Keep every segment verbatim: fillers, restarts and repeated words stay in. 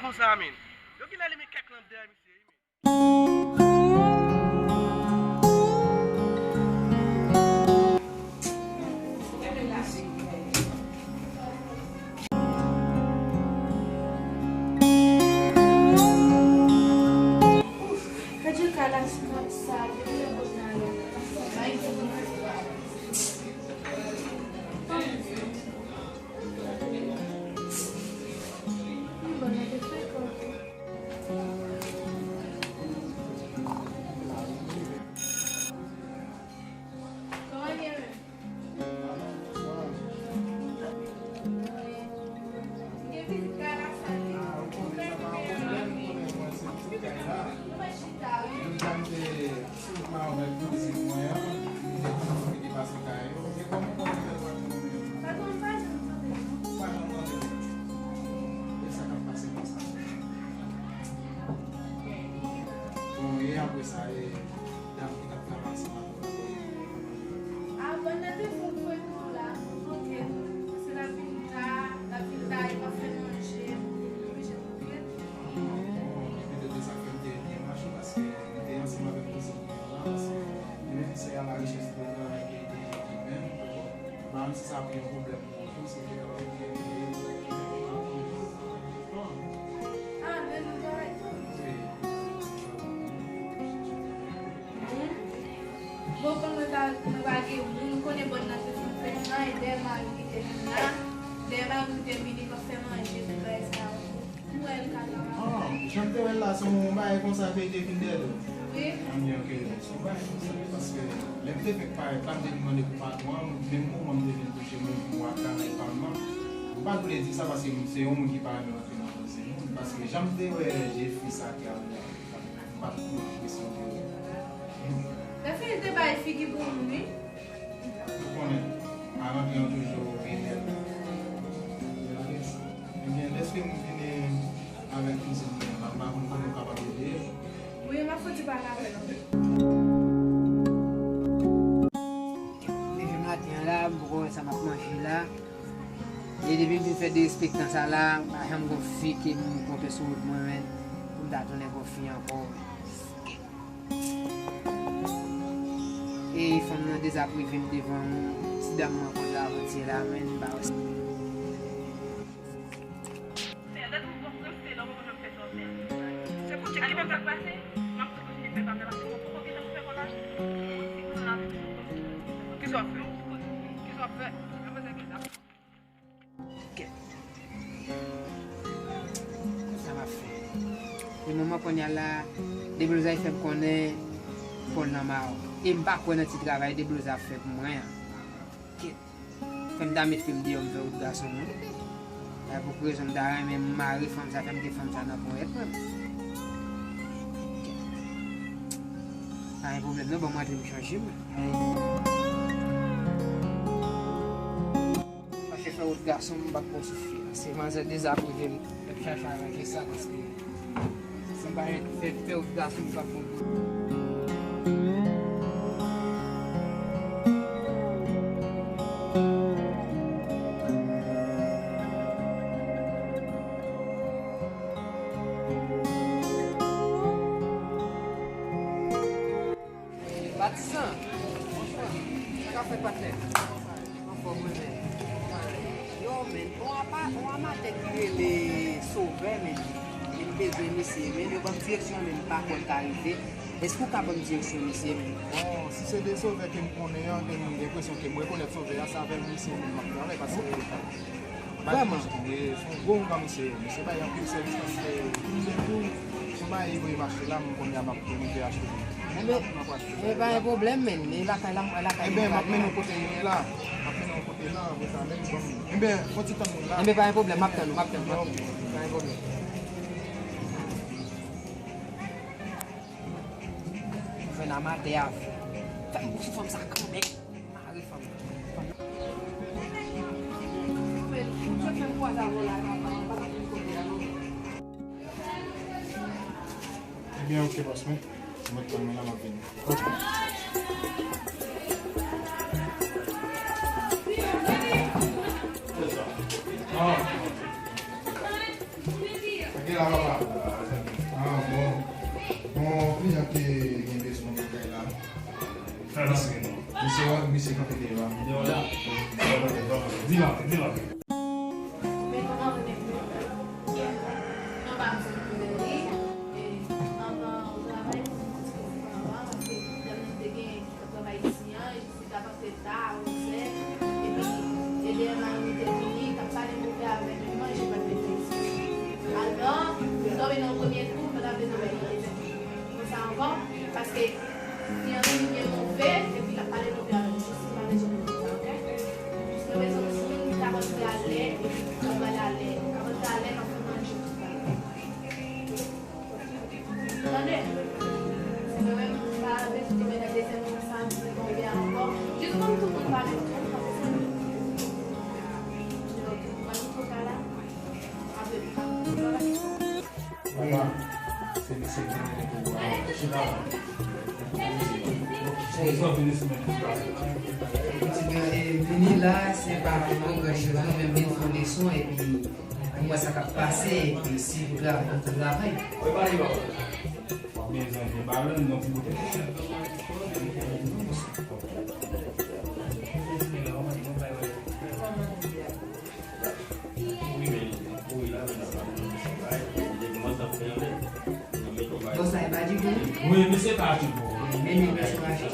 Konsa, men. Yo genlè limen kèk lanp dèyè misye, wi, men. Patwon pa janm tande nou. Pa janm tande nou. E sa k ap pase konsa. Bon, e apre sa, e dam ki t ap travay ansanm ak ou la, kote l ye? A, bann nan te fè fèt tou la. Oke. Paske l ap vin ta, l ap vin ta, e pa fè manje. Oblije pou fèt. Petèt se sa k fè m te byen mache, paske m te ansanm avèk kouzin mwen an la, paske li menm se a la rechèch de travay ke li te ye li menm. M pa konn si sa ap yon pwoblèm pou ou tou, si w te kapab ede l. Ah, men nou travay tou. Wi. Bon, kòm mwen pa, mwen pa gen moun, m konnen bann nan te fin fè nan, e dèyè mari ki te vin la, dèyè mari ki te vini, k ap fè manje, tout bagay sa yo. Ou wè l ka travay. Ah, jan m te wè l la, se yon bagay konsa ke li te vin dèyè l. Wi. Anben, ok. Se yon bagay konsa, paske lè m te fèk parèt la, m te vin mande pou patwon an, menm moman m te vin touche moun pou mwa travay pa m nan. M pa t vle di sa paske m se yon moun ki pa renmen rantre nan koze moun, paske jan m te wè je fi sa ki al la, m pa t pran enpresyon ke. Lè fini te bay figi pou moun, wi. Ou konnen, a rantre an toujou ede l. Ebyen, dèske m vini avèk kouzin mwen an la, m pa konn kòman m kapab ede l. Wi, m ap fouti pale avè l. Leve maten an la, m poko wè sa m ap manje la. E depi m fin fè derespektan sa la, pa janm gon fi ke m kontre sou wout mwen, men, pou m ta tounen gon fi ankò. E fanm nan dezapreve m devan ti dam mwen konn avantye la, men m pa wè. Lè tout bon prese la, ou pa janm fè sa w fè. Se pou Dye ki mèt sa k pase. M ap tou kontinye fè pa m nan, paske mwen poko gentan fè kòlaj. Mwen ti moun la, mwen ti moun. Kisa w ap fè? Kisa w ap fè? Mwen bezwen kisa? Kèt. Sa m ap fè. E moman kounye a la, Deblozay fè m konnen Pòl nan Mawon. E m pa kwè nan ti travay Deblozay ap fè pou mwen an. Kèt. Fè m ta met pye m deyò m fè wout gason, non. E pou ki rezon m ta renmen mare fanm sa, fè m gen fanm sa nan ponyèt mwen. Kèt. Pa gen pwoblèm, non, ban m rantre m chanje m. Mache fè wout gason, m pa t bon sou fi a. Se manzè dezapreve m, m ap chache aranje sa, paske si m pa fè, fè wout gason, m pa t bon pou. Patizan, sa k ap fèt, patnè? Anfòm, wi, men. Yo, men, on apa-, on amatè ki rele Sovè, men. Men m bezwen misye, men yo ban m direksyon, men m pa kwè m ka rive. Èske ou ka ban m direksyon misye, men? Bon, si se de Sovè ke m konnen an, ke m gen enpresyon ke m rekonèt Sovè a, se avè l misye menm m ap travay, paske Vrèman. Se yon gwo ouragan misye ye. Misye bay anpil sèvis paske tout de kou, sou bagay li voye m achte la, m kounye a m ap rive achte li. Enben, enben, pa gen pwoblèm, men. E lakay la, lakay li. Enben, m ap mennen w kote li ye la. M ap mennen w kote la, apre sa, menm ban m. Enben, fò ti tann mwen la. Enben, pa gen pwoblèm, m ap tann ou, m ap tann ou, m ap tann ou. Pa gen pwoblèm. Jwenn amatè a. Fè m bousou fanm sa kanmenm. Mare fanm nan. Ebyen, ok, bòs mwen. Mwen tann mwen la, m ap vini. Ok. Ah. E la, papa. Ah, bon. Bon, kliyan ki gen bezwen nan kay la. Fè l antre non. Misye, misye kanpe deyò a. Deyò la. Di l antre, di l antre. Men kòman ou renmen pou nou? Non, pa m sot pou li. E, anvan ou travay, pou nou ti konfwa anvan, paske lè nou te gen ki t ap travay isi an, e jis li t ap antre ta, onz è, epi, e dèyè mari m te vini, t ap pale m ouvè avè m, manje pa t mete isi. Alò, m tonbe nan premye twou, m pa t ap vle tonbe nan dezyèm twou konsa ankò, paske Li anvi vin byen move, epi l ap pale move avè m. Jis li pa bezwen move sa, oke? Jis nou bezwen yon moun ki ka rantre alè, epi ki ka pale alè. Ka rantre alè, n ap fè manje tout bagay. Tande? Si mwen menm, pa bezwen tonbe nan dezyèm moun sa, m bezwen tonbe ankò. Jis ban m tout moun pale m tou, paske se mwen. Ban m tout kaka la. Wi. Se, se, se, se, chita la. Bon, sa vini simen. Pitit mwen, e, vini la, se pa pou pran gran chita, non, men vin fè yon leson, epi pou wè sa k ap pase, epi si pou travay, pou travay. W ap bezwen de balon, non, ti bout. Bon, sa e pa di bon? Wi, men se pa di bon. Men li bezwen achte.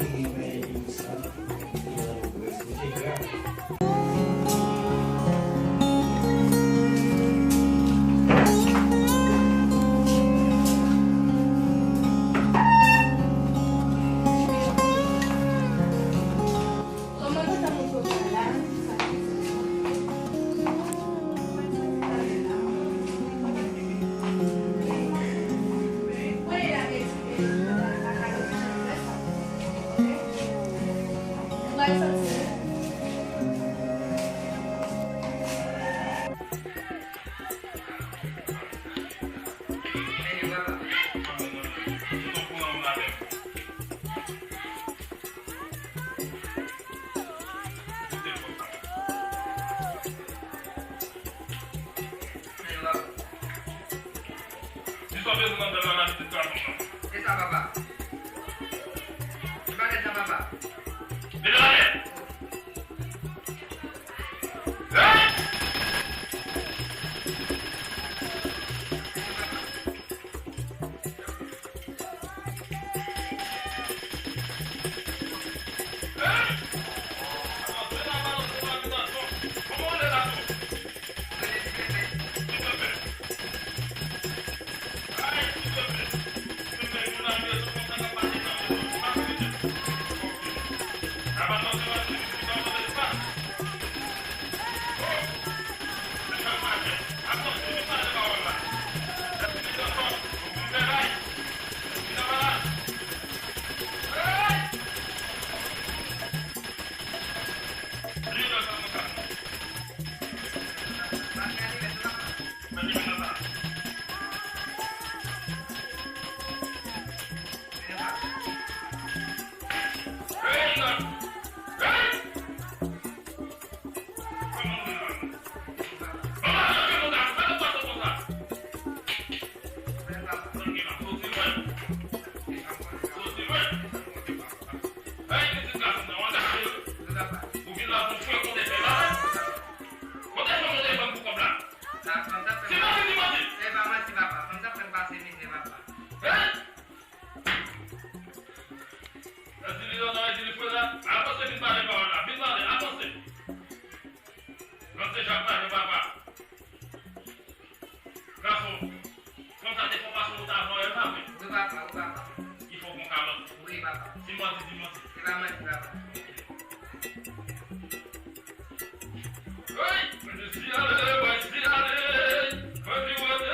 Di sa w bezwen nan bèl la, la, ti gason nan. Se sa, papa. Se pa nèg la, papa. Degaje! Avanse, vin pale pawòl la. Vin pale, avanse. Lanse jak la, papa. Gason, fanm sa te fè yon fason pou ta avè w, pa vre? Wi, papa, wi, papa. Ki fè w pran kalòt? Wi, papa. Di manti, di manti. Se pa manti, papa. Hey! Mwen di si ale, mwen si ale. Mwen di wè te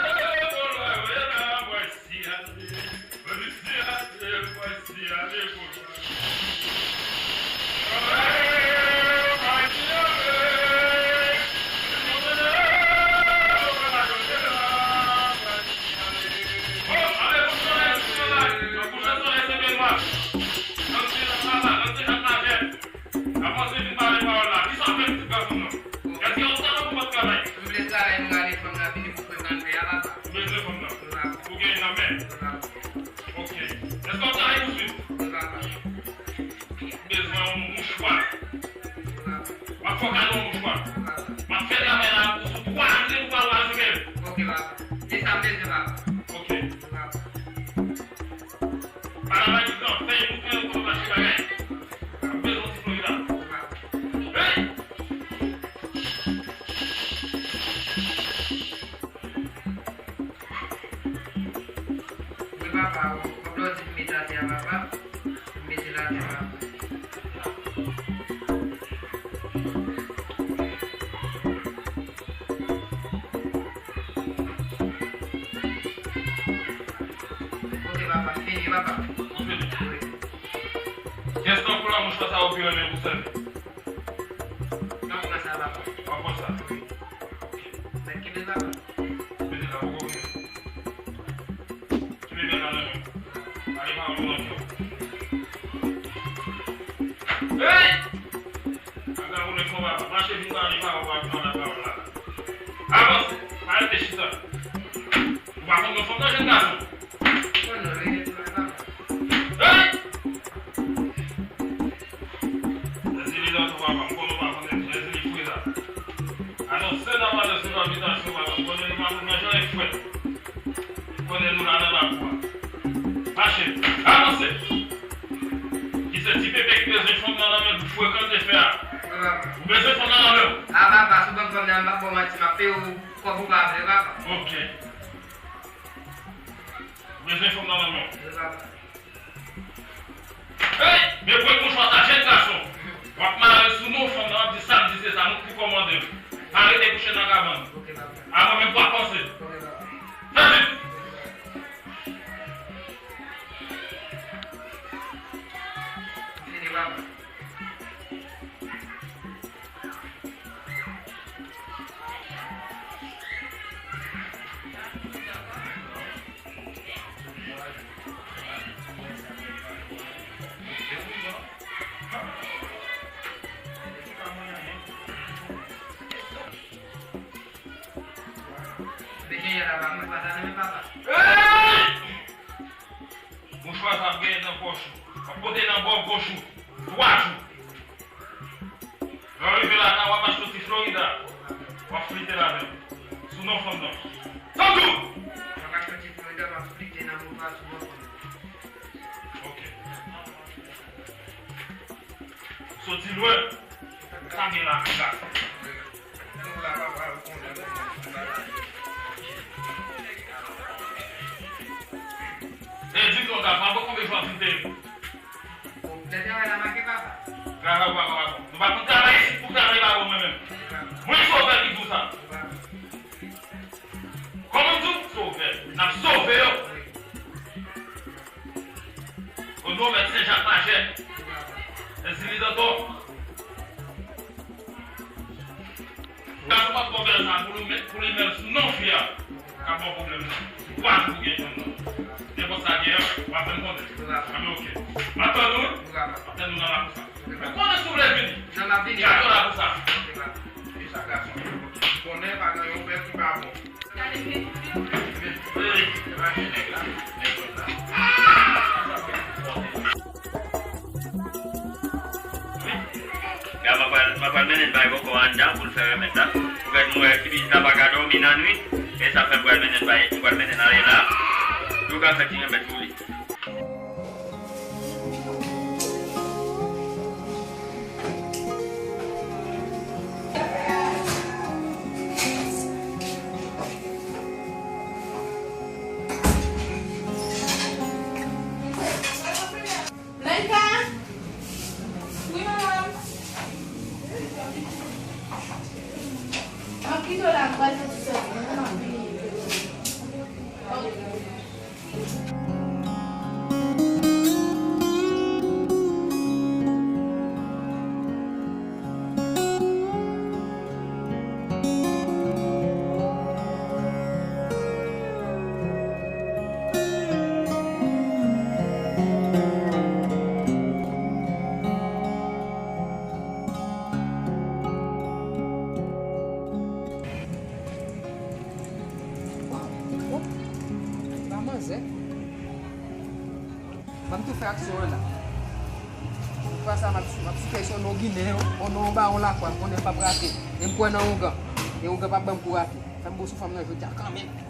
bon lè wè la, mwen si ale. Mwen di si ale, mwen si ale, mwen si ale. Se sa m bezwen, papa. Ok. Papa. Pale avèk li gran, fè li konprann kòman mache bagay. M bezwen ti Florida. Hey! Wi, papa, w ap lòdi m mete atè a, papa. M mete l atè, papa. Ok, papa, fini, papa. Ou fini? Wi. Kiyès nan koulè mouchwa sa ou pi renmen pou sèvi? Nan koulè sa, papa. W ap pran sa? Wi. Ok. Mèt kenbe l, papa. Mete la, ou konprann. Kenbe bèl la nan men w. Ale pa ou nan kè w. Hey! Aga ou lè fò papa. Mache vin pale pawòl pa vin pale pawòl la. Avanse. Pa rete chita. Ou pa konn yon fanm nan jèn gason. Hey! Jezi li nan tou papa, m konnen w pa konnen, Jezi li fre la. Anonse nan pale sou labitasyon papa, m konnen nou pa konn manje avèk fwèt. M konnen nou la nan lakou a. Mache, avanse. Ki se ti pepe ki bezwen fanm nan nan men pou frekante fè a. Ou bezwen fanm nan nan men w. A papa, si w ban m fanm nan, m p ap ba w manti, m ap peye w kòb ou pa vle papa. Ok. Ou bezwen fanm nan nan men w. Wi papa. Hey! Men pran mouchwa sa, jèn gason. W ap mare sou non fanm nan, w ap di sa m di se sa, nou ki kòmande l. Pa rete kouche nan kabann. Ok, papa. A mwen menm pou w ap panse. Ok, papa. Fè vit! Fini, papa. Hey! Mouchwa sa ap genyen nan pòch ou. W ap pote nan bò goch ou. Dwat ou. Lè w rive lakay ou, w ap achte yon ti Florida. W ap flite l avè l. Sou non fanm nan. Tankou! W ap achte yon ti Florida, w ap flite nan bò pa sou non fanm nan. Ok. Soti lwen. Sa gen la, gason. E di m non, gason, apre konbyen jou w ap flite? Lè travay la make papa. Travay ou pa ka papa. Nou pa konn travay isit pou travay pa bon mwen menm. Mwen sovè ki di w sa. Kòman m di w? Sovè. N ap sove yo. O non Mèt Sen Jak Majè. Ensi li dantò. Gason p ap pran bèl sa pou li met, pou li met sou non fi a. K ap ba w pwoblèm nan. Ou pa di pou gen fanm nan. Nenpòt sa gen an, w ap fè m konnen. Anben ok. M ap tann ou wi. M ap tann ou nan lakou sa. Men konnen si w vle vini. Jan m ap vini. Gason la pou sa. E sa gason. Konnen pa gen yon bèl ki pa bon. Gade, m ap pral, m ap pral mennen l bay bòkò anndan pou l fè remèd la. Poutèt m wè ti pitit la pa ka dòmi nan nwit, e sa fè m pral mennen l bay, m pral mennen l ale la. Yo ka fè ti remèd pou li. Naïka! Wi, madanm. M ap kite w la, m pral soti sòti. Ban m tou fè aksyon an la. Fwa sa m ap, m ap sipèsyon non Ginen yo, on non ba on lakwa, m konnen m p ap rate. E m kwè nan ongan. E ongan p ap ban m kou rate. Fè m bon sou fanm nan jodi a kanmenm.